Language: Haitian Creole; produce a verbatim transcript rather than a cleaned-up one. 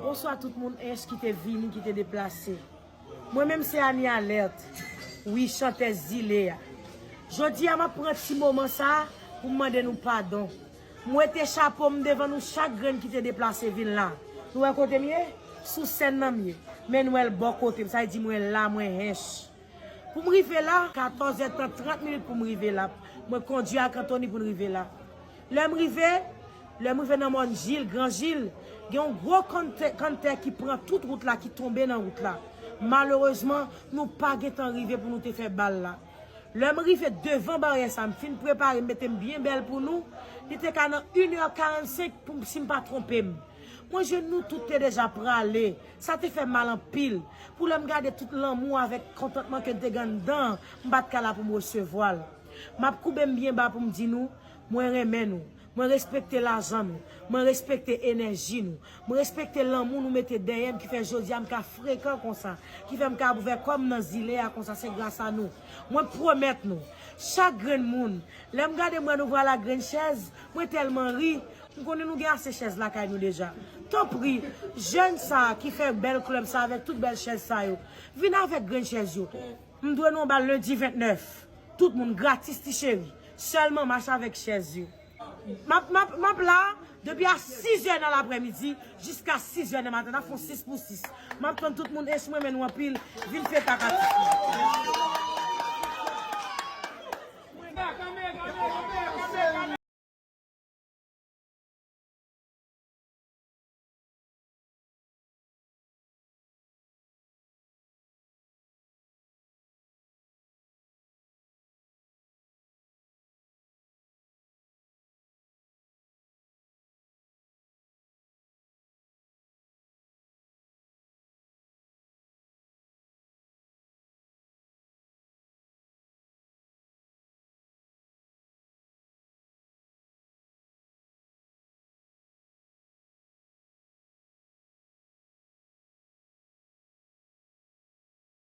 Bonswa tout moun ench ki te vini, ki te deplase. Mwen menm se Annie Alerte. Wi, chantèz zile a. Jodi a m ap pran ti moman sa a pou m mande nou padon. M wete chapo m devan nou chak grenn ki te deplase vin la. Nou wè kote m ye? Sou sèn nan m ye. Men nou wè l bò kote m. Sa vle di mwen la, mwen ench. Pou m rive la, katòz è tan trant minit pou m rive la. Mwen kondui ak Anthony pou n rive la. Lè m rive, lè m rive nan mòn Jil, Gran Jil, gen yon gwo kanntè, kanntè ki pran tout wout la, ki tonbe nan wout la. Malerezman, nou pa gentan rive pou nou te fè bal la. Lè m rive devan baryè sa, m fin prepare, m mete m byen bèl pou nou. Li te ka nan inè karannsenk pou m, si m pa twonpe m. Mwen jwenn nou tout te deja prale. Sa te fè m mal anpil. Pou lè m gade tout lanmou avèk kontantman ke n te gen anndan, m pa t ka la pou m resevwa l. M ap koube m byen ba pou m di nou, mwen renmen nou. Mwen respekte lajan nou. Mwen respekte enèji nou. Mwen respekte lanmou nou mete dèyè m ki fè jodi a m ka frekan konsa. Ki fè m ka ouvè kò m nan zile a konsa. Se gras a nou. Mwen pwomèt nou, chak grenn moun, lè m gade mwen nou vwal ak grenn chèz, mwen tèlman ri. M konnen nou gen ase chèz lakay nou deja. Tanpri, jèn sa a ki fè bèl klèb sa avèk tout bèl chèz sa yo, vin avèk grenn chèz yo. M dwe nou yon bal lendi ventnèf. Tout moun gratis ti cheri. Sèlman mache avèk chèz yo. M ap, m ap, m ap la depi a sizè nan laprèmidi jiska sizè nan maten. N ap fè yon sis pou sis. M ap tann tout moun, ench mwen renmen nou anpil. Vin fete ak atis mwen.